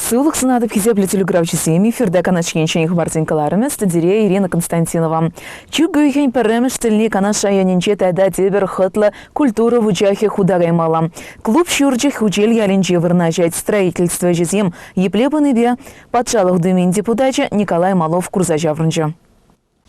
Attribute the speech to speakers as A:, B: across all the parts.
A: Сывлӑх сунатӑп хисеплӗ телекуравҫӑсем. Эфирта Канаш енчен хыпарсен кӑларӑмӗ студире Ирина Константинова. Чӳк уйӑхӗн пӗрремӗш тӗлне Канаш районӗнче тата тепӗр хӑтлӑ культура вучахӗ хута каймалла. Клуб ҫурчӗ Хучел ялӗнче вырнаҫать. Строительство ӗҫӗсем епле пынипе Патшалӑх Думин депутачӗ Николай Малов курса ҫаврӑнчӗ.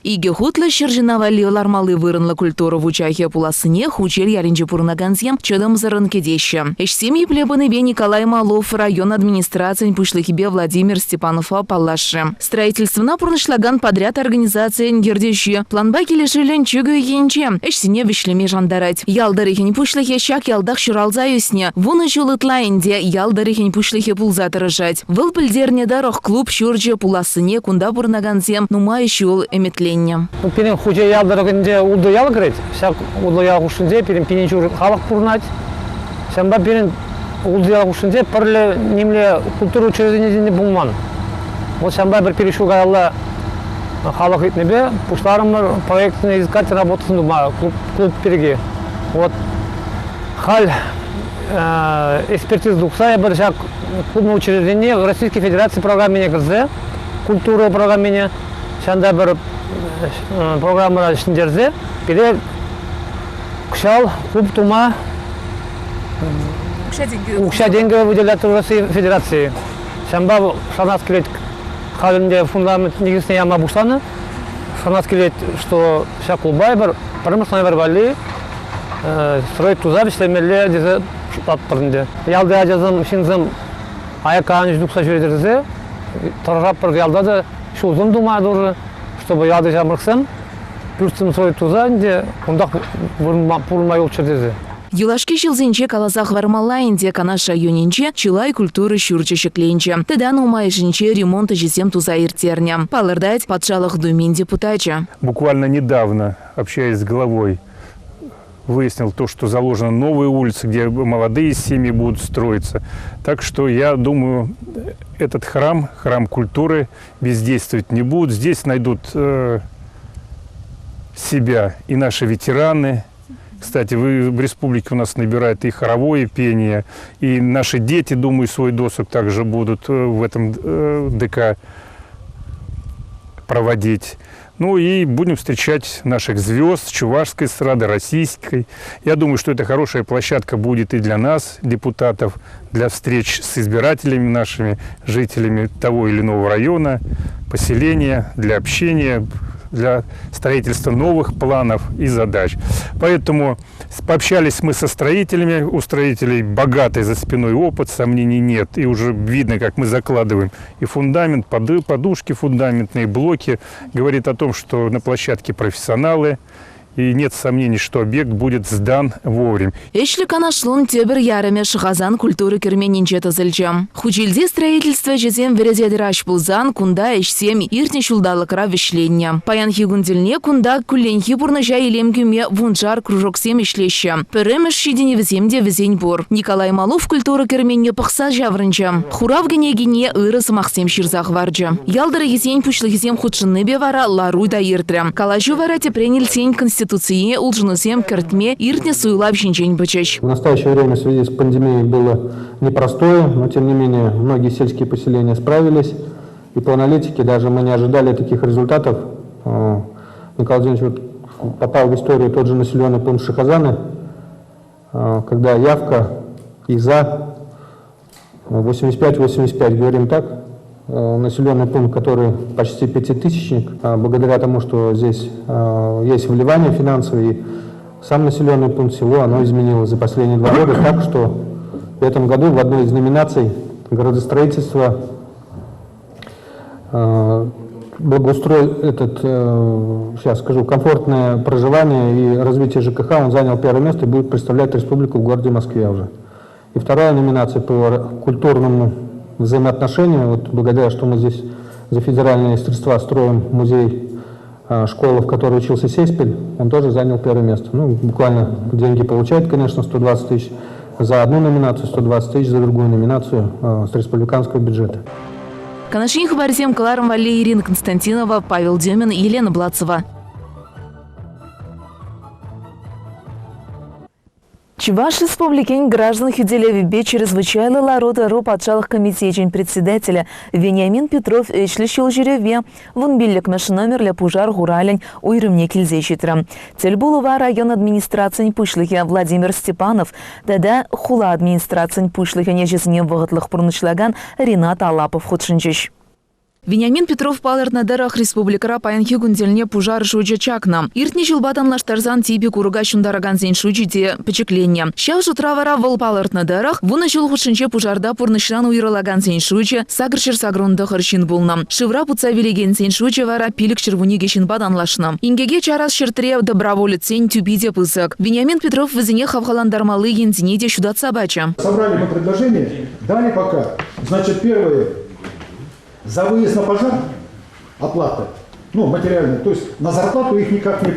A: Икӗ хутлӑ ҫӗршына валли лармалли вырӑнлӑ культура вучахӗ пулассине Хучел ялӗнче пурӑнакансем чӑтӑмсӑррӑн кӗтеҫҫӗ. Ӗҫсем епле пынипе Николай Малов район администрацийӗн пуҫлӑхӗпе Владимир Степановпа паллашрӗ. Строительствӑна пурнӑҫлакан подряд организацийӗн ертӳҫи планпа килӗшӳллӗн чӳк уйӑхӗнче ӗҫсене вӗҫлеме шантарать. Ял тӑрӑхӗн пуҫлӑхӗ ҫак ялтах ҫуралса ӳснӗ, вунӑ ҫул ытла ӗнтӗ ял тӑрӑхӗн пуҫлӑхӗ пулса тӑрӑшать. Вӑл пӗлтернӗ тӑрӑх, клуб ҫурчӗ пулассине кунта пурӑнакансем нумай ҫул ӗмӗтленнӗ.
B: Пирӗн хуҫа ял тӑрӑхӗнче ултӑ ял кӗрет. Ҫак ултӑ ял хушшинче пирӗн пинӗн ҫур халӑх пурӑнать. Ҫавӑнпа пирӗн ултӑ ял хушшинче пӗрле нимле культура учрежденийӗсем пулман. Вот ҫавӑнпа пӗр пилӗк ҫул каялла халӑх ыйтнипе пуҫларӑмӑр проектне искать работӑсем тума клуб пирки. Вот халь экспертиза тухса эпир ҫак клубное учреждение Российской Федерации программине кӗрсе, культура программине ҫанта пӗр программӑра ҫӗнтерсе пире кӑҫал клуб тума укҫа-тенкӗ выделять Россия Федерации. Ҫавӑнпа шанас килет, халь ӗнтӗ фундамент никӗсне яма пуҫланӑ. Шанас килет, что ҫак клуба эпир пӗрремӗш ноябрь валли строить туса вӗҫлемелле тесе шутлатпӑр ӗнтӗ. Ялти ачасем, ҫынсем аякка ан тухса ҫӳретӗр тесе тӑрӑшатпӑр ялта та ҫулсем тума турӑ, чтобы ялти ҫамрӑксем пӳртсем строить туса ӗнтӗ кунтах пурӑнма юлччӑр тесе.
A: Юлашки ҫулсенче каласа хӑвармалла ӗнтӗ, Канаш районӗнче чылай культура ҫурчӗ ҫӗкленчӗ. Тата нумайӑшӗнче ремонт ӗҫӗсем туса ирттернӗ, палӑртать Патшалӑх Думин депутачӗ.
C: Буквально недавно, общаясь с главой, выяснил то, что заложены новые улицы, где молодые семьи будут строиться. Так что я думаю, этот храм, храм культуры, бездействовать не будут. Здесь найдут себя и наши ветераны. Кстати, вы, в республике у нас набирают и хоровое пение, и наши дети, думаю, свой досуг также будут в этом ДК проводить. Ну и будем встречать наших звезд чувашской эстрады, российской. Я думаю, что это хорошая площадка будет и для нас, депутатов, для встреч с избирателями нашими, жителями того или иного района, поселения, для общения, для строительства новых планов и задач. Поэтому пообщались мы со строителями. У строителей богатый за спиной опыт, сомнений нет. И уже видно, как мы закладываем и фундамент, подушки фундаментные, блоки. Говорит о том, что на площадке профессионалы, и нет сомнений, что объект будет сдан вовремя.
A: Ӗҫлӗ канашлун тепӗр ярӑмӗ Шӑхасан культура керменӗнче тӑсӑлчӗ. Хучелти строительство ӗҫӗсем вӗресе тӑраҫ пулсан кунта ӗҫсем иртнӗ ҫулталӑкра вӗҫленнӗ. Паянхи кун тӗлне кунта кулленхи пурнӑҫа илем кӳме вуншар кружоксем ӗҫлеҫҫӗ. Пӗрремӗш ҫитӗнӗвӗсем те вӗсен пур. Николай Малов культура керменне пӑхса ҫаврӑнчӗ. Хурав кӗнекине ырӑ сӑмахсем ҫырса хӑварчӗ. Ял тӑрӑхӗсен пуҫлӑхӗсем хутшӑннипе вара лару та иртрӗ. Калаҫу вара тӗпрен илсен Конституцие улшӑнусем кӗртме иртнӗ суйлав ҫинчен пычӗҫ.
D: В настоящее время в связи с пандемией было непростое, но тем не менее многие сельские поселения справились. И по аналитике даже мы не ожидали таких результатов. Николай Владимирович вот попал в историю тот же населенный пункт Шихазаны, когда явка и за 85-85, говорим так, населенный пункт, который почти пятитысячник, благодаря тому, что здесь есть вливание финансовое, и сам населенный пункт село, оно изменилось за последние 2 года так, что в этом году в одной из номинаций градостроительства благоустрой этот, сейчас скажу, комфортное проживание и развитие ЖКХ, он занял первое место и будет представлять республику в городе Москве уже. И вторая номинация по культурному взаимоотношению, вот благодаря, что мы здесь за федеральные средства строим музей школы, в которой учился Сеспель, он тоже занял первое место. Ну, буквально деньги получает, конечно, 120 тысяч за одну номинацию, 120 тысяч за другую номинацию с республиканского бюджета.
A: Канашри хыпарсем кӑларӑм валли Ирина Константинова, Павел Демин, Елена Блацева. Чӑваш Республикин граждан хӳтӗлевӗпе чрезвычайлӑ лару-тӑру патшалӑх комитечӗн председателӗ Вениамин Петров ӗҫлӗ ҫулҫӳревпе вунпиллӗкмӗш номерлӗ пушар хуралӗн уйрӑмне килсе ҫитрӗ. Тӗлпулӑва район администрацийӗн пуҫлӑхӗ Владимир Степанов тата хула администрацийӗн пуҫлӑхӗн ӗҫӗсене вӑхӑтлӑх пурнӑҫлакан Ринат Алапов хутшӑнчӗҫ. Вениамин Петров палӑртнӑ тӑрӑх, республикӑра паянхи кун тӗлне пушар шучӗ чакнӑ. Иртнӗ ҫулпа танлаштарсан типӗ курӑка ҫунтаракансен шучӗ те пӗчӗкленнӗ. Ҫав шутра вара вӑл палӑртнӑ тӑрӑх, вунӑ ҫул хушшинче пушарта пурнӑҫран уйрӑлакансен шучӗ 889 ҫын пулнӑ. Шывра путса вилекенсен шучӗ вара 512 ҫынпа танлашнӑ. Инкеке чарас ҫӗртре доброволецсен тӳпи те пысӑк. Вениамин Петров вӗсене хавхалантармалли енсене те ҫутатса пачӗ.
E: Собрали мы предложение, дали пока. Значит, первое, за выезд на пожар оплата, ну, материальная, то есть на зарплату их никак не,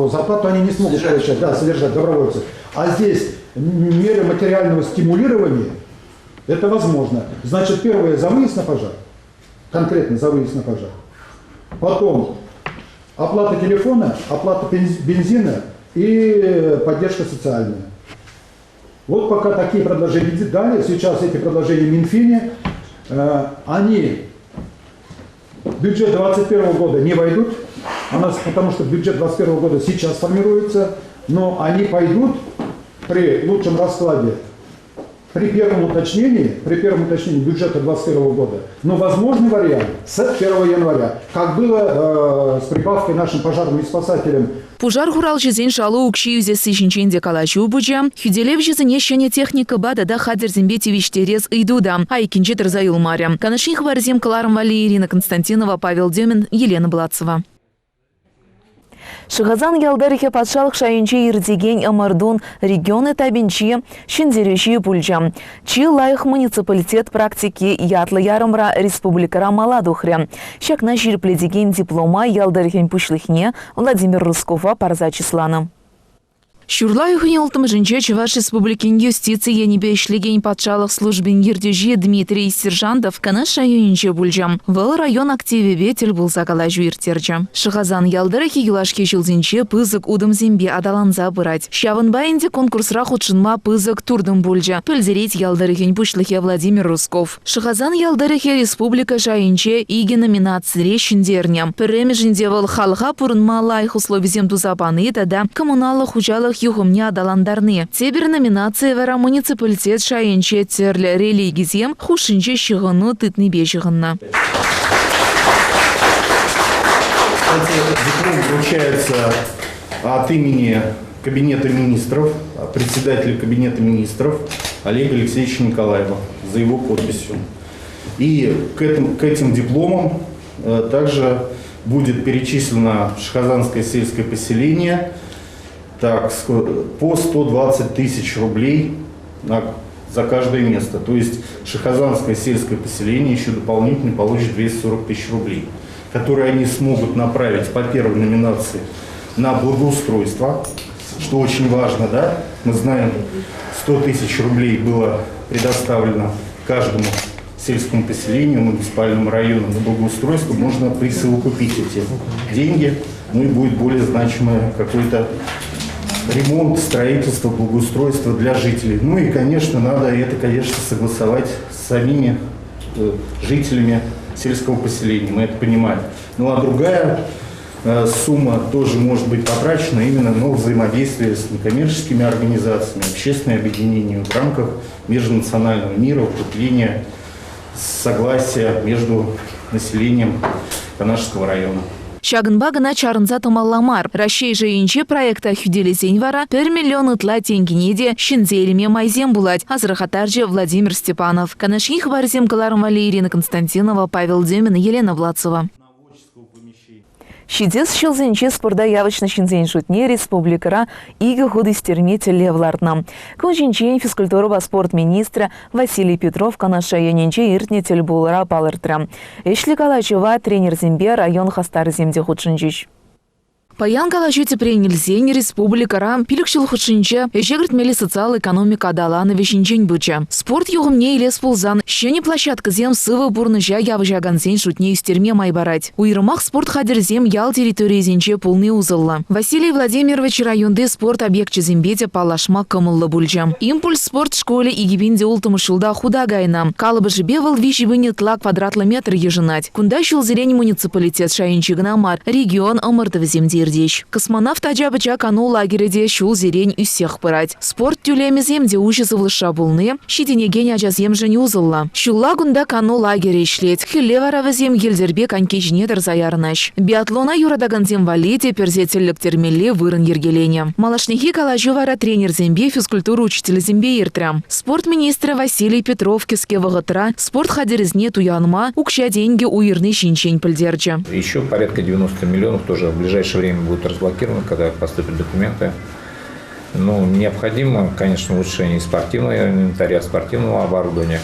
E: зарплату они не смогут получать, да, содержать добровольцы. А здесь меры материального стимулирования, это возможно. Значит, первое, за выезд на пожар, конкретно за выезд на пожар. Потом оплата телефона, оплата бензина и поддержка социальная. Вот пока такие предложения дали, сейчас эти предложения Минфине, они в бюджет 2021 года не войдут, у нас, потому что бюджет 2021 года сейчас формируется, но они пойдут при лучшем раскладе, при первом уточнении бюджета 2021 года, но возможный вариант с 1 января, как было с прибавкой нашим пожарным и спасателям.
A: Пушар хуралҫисен шалу укҫи ӳсесси ҫинчен те калаҫу пычӗ. Хӳтӗлевҫӗсене ҫӗнӗ техникӑпа тата хатӗрсемпе тивӗҫтерес ыйту та айккинче тӑрса юлмарӗ. Канаш Ен хыпарӗсем кӑларӑм валли Ирина Константинова, Павел Демин, Елена Блацева. Шӑхасан ял тӑрӑхӗ патшалӑх шайӗнче иртекен ӑмӑртун регион этапӗнчи ҫӗнтерӳҫи пулчӗ. Чи лайӑх муниципалитет практики ятлӑ ярӑмра республикӑра мала тухрӗ. Ҫакна ҫирӗплетекен диплома ял тӑрӑхӗн пуҫлӑхне Владимир Русскова парса чысланӑ. Ҫурла уйӑхӗн улттӑмӗшӗнче Чӑваш Республикин юстици енӗпе ӗҫлекен патшалӑх службин ертӳҫи Дмитрий Сержантов Канаш районӗнче пулчӗ. Вӑл район активӗпе тӗл пулса калаҫу ирттерчӗ. Шӑхасан ял тӑрӑхӗ юлашки ҫулсенче пысӑк утӑмсемпе аталанса пырать. Ҫавӑнпа ӗнтӗ конкурсра хутшӑнма пысӑк туртӑм пулчӗ, пӗлтерет ял тӑрӑхӗн пуҫлӑхӗ Владимир Руссков. Шӑхасан ял тӑрӑхӗ республика шайӗнче икӗ номинацире ҫӗнтернӗ. Пӗрремӗшӗнче вӑл халӑха пурӑнма лайӑх условисем туса пани тата коммуналлӑ хуҫалӑх юхӑмне аталантарни. Тепӗр номинацийӗ вара муниципалитет шайӗнче тӗрлӗ религисем хушшинче ҫыхӑну тытнипе ҫыхӑннӑ.
F: Кстати, диплом вручается от имени Кабинета министров, председателя Кабинета министров Олега Алексеевича Николаева за его подписью. И к этим дипломам также будет перечислено Шахазанское сельское поселение так, по 120 тысяч рублей за каждое место. То есть Шахазанское сельское поселение еще дополнительно получит 240 тысяч рублей, которые они смогут направить по первой номинации на благоустройство, что очень важно, да? Мы знаем, 100 тысяч рублей было предоставлено каждому сельскому поселению, муниципальному району на благоустройство, можно присовокупить эти деньги, ну и будет более значимый какой-то ремонт, строительство, благоустройство для жителей. Ну и, конечно, надо это, конечно, согласовать с самими жителями сельского поселения, мы это понимаем. Ну а другая сумма тоже может быть потрачена именно на взаимодействие с некоммерческими организациями, общественными объединениями в рамках межнационального мира, укрепления согласия между населением Канашского района.
A: Ҫакӑнпа кӑна чарӑнса тӑмалла мар. Раҫҫей шайӗнче проекта хӳтӗлесен вара пӗр миллион ытла тенкине те ҫӗнсе илме майсем пулать, асӑрхаттарчӗ Владимир Степанов. Канаш Ен хыпарӗсем кӑларӑм валли Ирина Константинова, Павел Демин, Елена Владцева. Ҫитес ҫулсенче спорта явӑҫнӑ ҫынсен шутне республикӑра икӗ хут ӳстерме тӗллев лартнӑ. Кун ҫинчен физкультурӑпа спорт министрӗ Василий Петров Канаш районӗнче иртнӗ тӗлпулура палӑртрӗ. Ӗҫлӗ калаҫӑва тренерсемпе район хастарӗсем те хутшӑнчӗҫ. Паян калаҫу тӗпрен илсен республикӑра 5 ҫул хушшинче ӗҫе кӗртмелли социаллӑ экономика аталанӑвӗ ҫинчен пычӗ. Спорт юхӑмне илес пулсан ҫӗнӗ площадкӑсем сывӑ пурнӑҫа явӑҫакансен шутне ӳстерме май парать. Уйрӑмах спорт хатӗрӗсем ял территорийӗсенче пулни усӑллӑ. Василий Владимирович районти спорт объекчӗсемпе те паллашма кӑмӑллӑ пулчӗ. Импульс спорт шкулӗ 2006 ҫулта хута кайнӑ. Калӑпӑшӗпе вӑл 3000 ытла квадратлӑ метр йышӑнать. Кунта ҫулсерен муниципалитет шайӗнчи кӑна мар, регион ӑмӑртӑвӗсем те иртӗҫ. Космонавт ача-пӑча кану лагерӗ те ҫулсерен ӳссех пырать. Спорт тӳлемӗсем те уҫӑ сывлӑшра пулни ҫитӗнекен ачасемшӗн усӑллӑ. Ҫулла кунта кану лагерӗ ӗҫлет. Хӗлле вара вӗсем йӗлтӗрпе коньки ҫине тӑрса ярӑнаҫ. Биатлона юратакансем валли те персе тӗл лектермелли вырӑн йӗркеленӗ. Малашнехи калаҫу вара тренерсемпе, физкультура учителӗсемпе иртрӗ. Спорт министрӗ Василий Петров кӗске вӑхӑтра спорт хатӗрӗсене туянма укҫа-тенкӗ уйӑрни ҫинчен пӗлтерчӗ.
G: Еще порядка 90 миллионов тоже в ближайшее время будут разблокированы, когда поступят документы. Ну, необходимо, конечно, улучшение спортивного инвентаря, спортивного оборудования.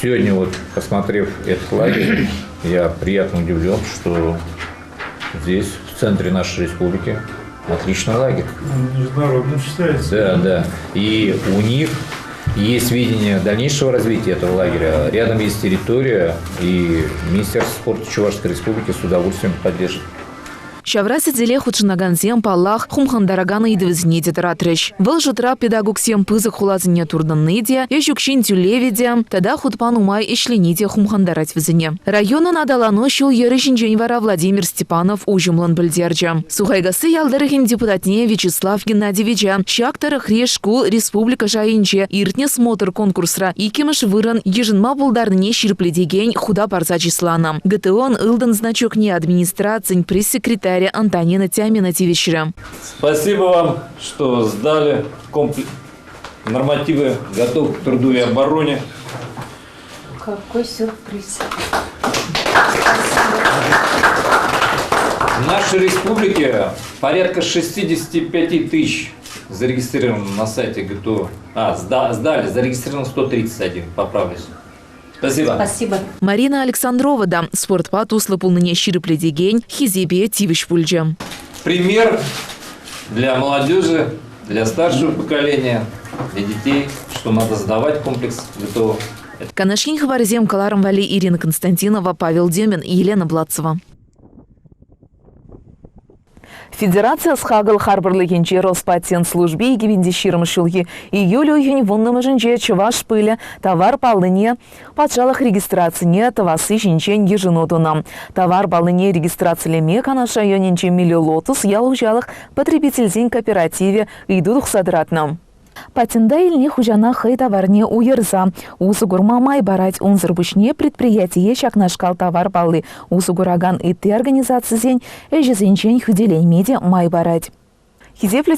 G: Сегодня вот, посмотрев этот лагерь, я приятно удивлен, что здесь, в центре нашей республики, отличный лагерь.
C: Международным считается.
G: Да, да. И у них есть видение дальнейшего развития этого лагеря. Рядом есть территория, и Министерство спорта Чувашской Республики с удовольствием поддержит.
A: Ҫавра сӗтеле хутшӑнакансем, паллах, хумхантаракан ыйтӑвӗсене те тӑратрӗҫ. Вӑл шутра педагогсем пысӑк хуласене туртӑнни те, ӗҫ укҫин тӳлевӗ те тата хутпа нумай ӗҫлени те хумхантарать вӗсене. Районӑн аталану ҫул-йӗрӗ ҫинчен вара Владимир Степанов уҫӑмлӑн пӗлтерчӗ. Сухайкасси ял тӑрӑхӗн депутатне Вячеслав Геннадьевича ҫак тӑрӑхри шкул республика шайӗнче иртнӗ смотр-конкурсра иккӗмӗш вырӑн йышӑнма пултарнине ҫирӗплетекен хута парса чысланӑ. ГТОн ылтӑн значокне администрацин пресс-секретарӗ Антонина Тямина тивӗҫрӗ.
G: Спасибо вам, что сдали нормативы «Готов к труду и обороне».
H: Какой сюрприз.
G: В нашей республике порядка 65 тысяч зарегистрировано на сайте ГТО. А, сдали, зарегистрировано 131, поправлюсь. Спасибо.
H: Спасибо.
A: Марина Александрова та спортпа туслӑ пулнине ҫирӗплетекен хисепе тивӗҫ пулчӗ.
G: Пример для молодежи, для старшего поколения, для детей, что надо сдавать комплекс ГТО.
A: Канаш Ен хыпарӗсем кӑларӑм валли Ирина Константинова, Павел Демин, Елена Блацева. Федераци ӑс-хакӑл харпӑрлӑхӗнчи Роспатент служби 2020 ҫулхи июль уйӑхӗн вуннӑмӗшӗнче чӑваш пылӗ тавар паллине патшалӑх регистрацине тӑвасси ҫинчен йышӑну тунӑ. Тавар паллине регистрацилеме Канаш районӗнчи Мелилотус ял хуҫалӑх потребительсен кооперативӗ ыйту тухса тӑратнӑ. Патента илни хуҫана хӑй таварне уйӑрса усӑ курма май парать. Унсӑр пуҫне предприятие ҫакнашкал тавар палли усӑ куракан ытти организацисен ӗҫӗсенчен хӳтӗленме те май парать. Хисеплӗ